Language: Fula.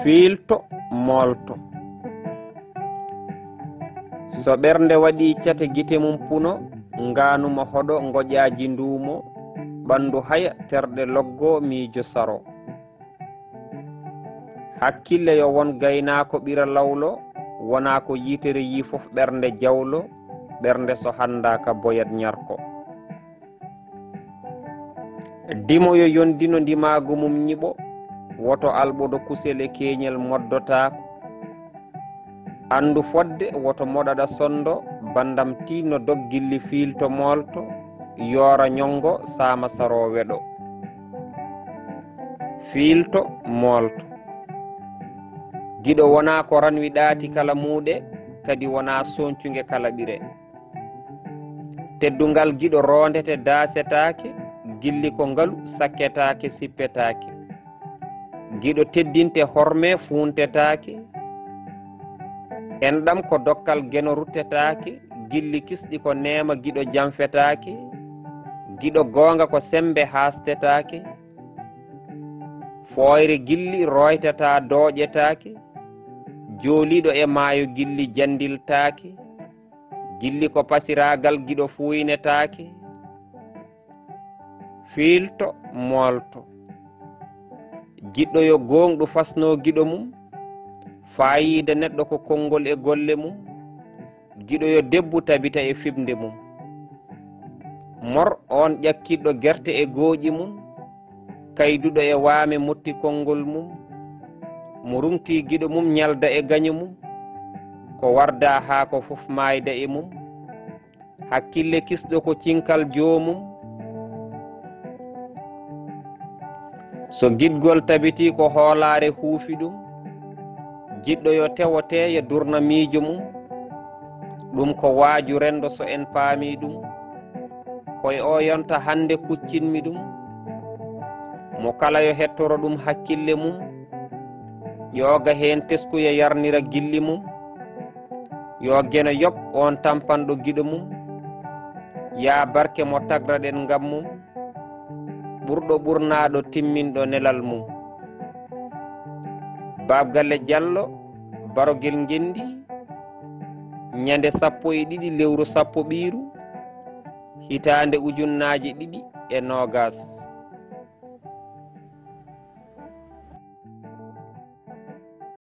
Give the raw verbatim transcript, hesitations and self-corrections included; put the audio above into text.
Fiilto, moolto. So ɓernde waɗii cate gite mum puno, ngaanuma hoɗo ngoƴaaji nduumo, ɓanndu haya, terɗe loggo, miijo saro. Hakkille yo won gaynaako ɓira lawlo, wonaa ko yitere yii fof ɓernde jawlo, ɓernde so hanndaaka boyat ñarko. Dimo yo yondino ndimaagu mum ñiɓo, woto alɓodo kusel e keeñel moddotaako. Anndu fodde, woto moɗaɗa sonndo, banndam tiinno dog gilli fiilto moolto, yoora ñonngo, saama saroo weɗo. Fiilto moolto. Giɗo wonaa ko ranwi ɗaati kala muuɗe, kadi wonaa sooñcunge kala ɓire. Teddungal giɗo roondete daasetaake, gilli ko ngalu sakketaake sippetaake. Giɗo teddinte horme fuuntetaake. Enɗam ko dokkal geno ruttetaake, gilli kisɗi ko neema giɗo janfetaake. Giɗo goonga ko semmbe haastetaake. Fooyre gilli rooytataa dooƴetaake. Jooliiɗo e maayo gilli janndiltaake. Gilli ko pasiraagal giɗo fuuynetaake. Fiilto, moolto. Jiɗɗo yo gooŋɗu fasnoo giɗo mum. Faayiida neɗɗo ko konngol e golle mum. Giɗo yo debbu tabita e fiɓnde mum. Mor oon ƴakkiɗɗo gerte e gooƴi mum. Kayduɗo e waame motti konngol mum. Mo ruŋtii giɗo mum ñalda e gaño mum. Ko wardaa haako fof maayda e mum. Hakkille kisɗo ko cinkal joomum. So giɗgol tabitii ko hoolaare huufi ɗum. Jiɗɗo yo tewo teeya durna miijo mum. Ɗum ko waaju renndo so en paamii ɗum. Ko e oo yonta hannde kuccinmi ɗum. Mo kala yo hettoro ɗum hakkille mum. Ƴooga heen teskuya yarnira gilli mum. Yo geno yoɓ oon tampanɗo giɗo mum. Yaa barke mo tagraɗen ngam mum. Ɓurɗo ɓurnaaɗo timminɗo nelal mum. Baab Galle Jallo, Barogel Ngenndi, ñande sappo e ɗiɗi lewru sappo ɓiiru, hitaande ujunnaaje ɗiɗi e noogaas.